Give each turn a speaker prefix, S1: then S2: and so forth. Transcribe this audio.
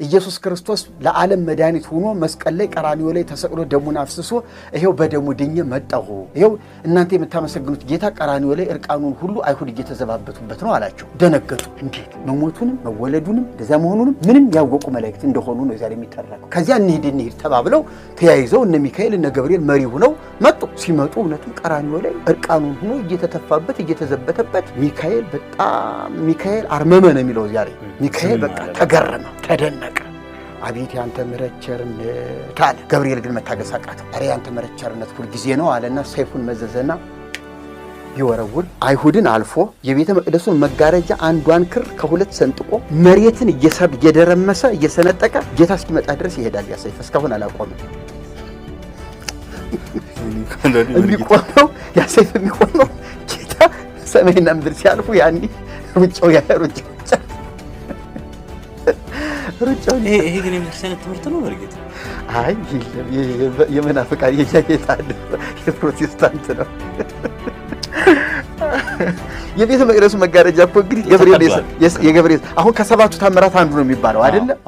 S1: ኢየሱስ ክርስቶስ ለዓለም መድኃኒት ሆኖ መስቀል ላይ ቀራንዮ ላይ ተሰቅሎ ደሙን አፍስሶ ይሄው በደሙ ድኜ መጣሁ፣ ይሄው እናንተ የምታመሰግኑት ጌታ ቀራንዮ ላይ እርቃኑን ሁሉ አይሁድ እየተዘባበቱበት ነው አላቸው። ደነገጡ። እንዴት መሞቱንም መወለዱንም እንደዚያ መሆኑንም ምንም ያወቁ መላእክት እንደሆኑ ነው ዛሬ የሚተረከው። ከዚያ እንሂድ እንሂድ ተባብለው ተያይዘው እነ ሚካኤል እነ ገብርኤል መሪ ሆነው መጡ። ሲመጡ እውነትም ቀራንዮ ላይ እርቃኑን ሆኖ እየተተፋበት እየተዘበተበት ሚካኤል በጣም ሚካኤል አርመመ ነው የሚለው ዛሬ። ሚካኤል በቃ ተገረመ፣ ተደነቀ። አቤት ያንተ ምሕረት ቸርነት አለ። ገብርኤል ግን መታገስ አቃተው። ኧረ ያንተ ምሕረት ቸርነት ሁልጊዜ ነው አለና ሰይፉን መዘዘና ቢወረውር አይሁድን አልፎ የቤተ መቅደሱን መጋረጃ አንዷን ክር ከሁለት ሰንጥቆ መሬትን እየደረመሰ እየሰነጠቀ ጌታ እስኪመጣ ድረስ ይሄዳል። ያ ሰይፍ እስካሁን አላቆመም። የሚቆመው ያ ሰይፍ የሚቆመው ጌታ ሰማይና ምድር ሲያልፉ ያኔ ሩጫው ያ ሩጫው ሩጫው።
S2: ይሄ ግን የቤተክርስቲያን ትምህርት ነው። በእርግጥ
S1: አይ የለም፣ የመናፍቃን የጌታ የፕሮቴስታንት ነው። የቤተ መቅደሱ መጋረጃ እኮ እንግዲህ ገብርኤል የገብርኤል አሁን ከሰባቱ ታምራት አንዱ ነው የሚባለው አይደለም?